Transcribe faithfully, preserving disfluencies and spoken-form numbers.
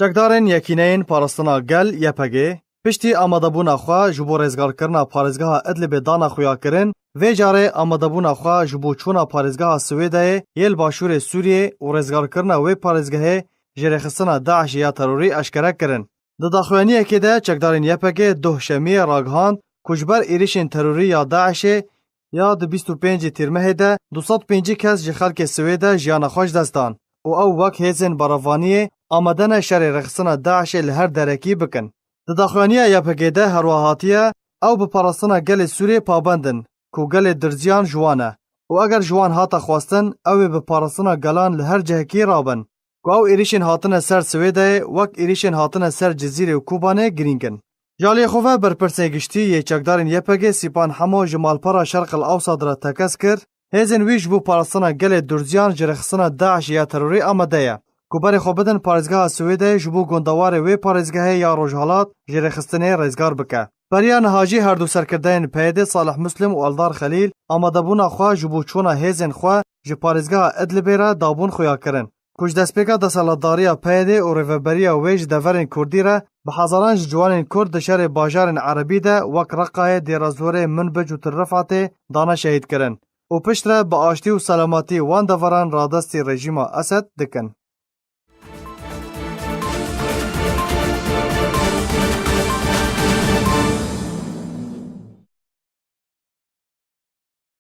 Çekdarên Yekîneyên Parastina Gel, Y P G, piştî amadebûna xwe ji bo rêzgarkirina parêzgeha Idlibê dana xuyakirin, vê carê amadebûna xwe ji bo çûna parêzgeha Swêdeyê yê li başûrê Sûriyê û rêzgarkirina wê parêzgehê ji rêxistina DAIŞê ya terorî eşkere kirin. Di daxuyaniyekê de çekdarên Y P G doh Şemiyê ragihand ku ji ber êrişên terorî ya DAIŞê ya di bîst û pêncî Tîrmehê de du sed pêncî kes ji xelkê Swêde jiyana xwe ji dest dan û ew wek hêzên berevaniyê amade ne şerê rêxistina DAIŞê li her derekî bikin. Di daxuyaniya Y P G de herwiha hatiye, ew bi parastina gelê Sûriyê pabend in ku gelê Durziyan ji wan e û eger ji wan hate xwestin, ew ê bi parastina gelan li her cihekî rabin. Ku ew êrişên hatine ser Swêdeyê wek êrişên hatine ser Cizîrê û Kobanê girîng in. Ji aliyê xwe ve berpirsê giştî yê çekdarên Y P G Sîpan Hemo ji malpera Şerq el Ewsad re tekez kir, hêzên wî ji bo parastina gelê Durziyan ji rêxistina DAIŞê ya terorî amade ye ku berê xwe bidin parêzgeha Swêdeyê ji bo gondewarê wê parêzgehê ya Rojhelat ji rêxistinê rêzgar bike. Beriya niha jî her du serkirdeyên P Y D'ê Salih Muslim û Eldar Xelîl amadebûna xwe ji bo çûna hêzên xwe ji parêzgeha Idlibê re dabûn xuya kirin ku ji destpêka desthilatdariya P Y D'ê û rêveberiya wê ji deverên Kurdî re bi hezaran ji ciwanên Kurd di şerê bajarên Erebî de wek Reqayê, Dêra Zorê, Minbic û Til Rifatê dane şehîdkirin û piştre bi aştî û selametî wan deveran radestî rejîma Esed dikin.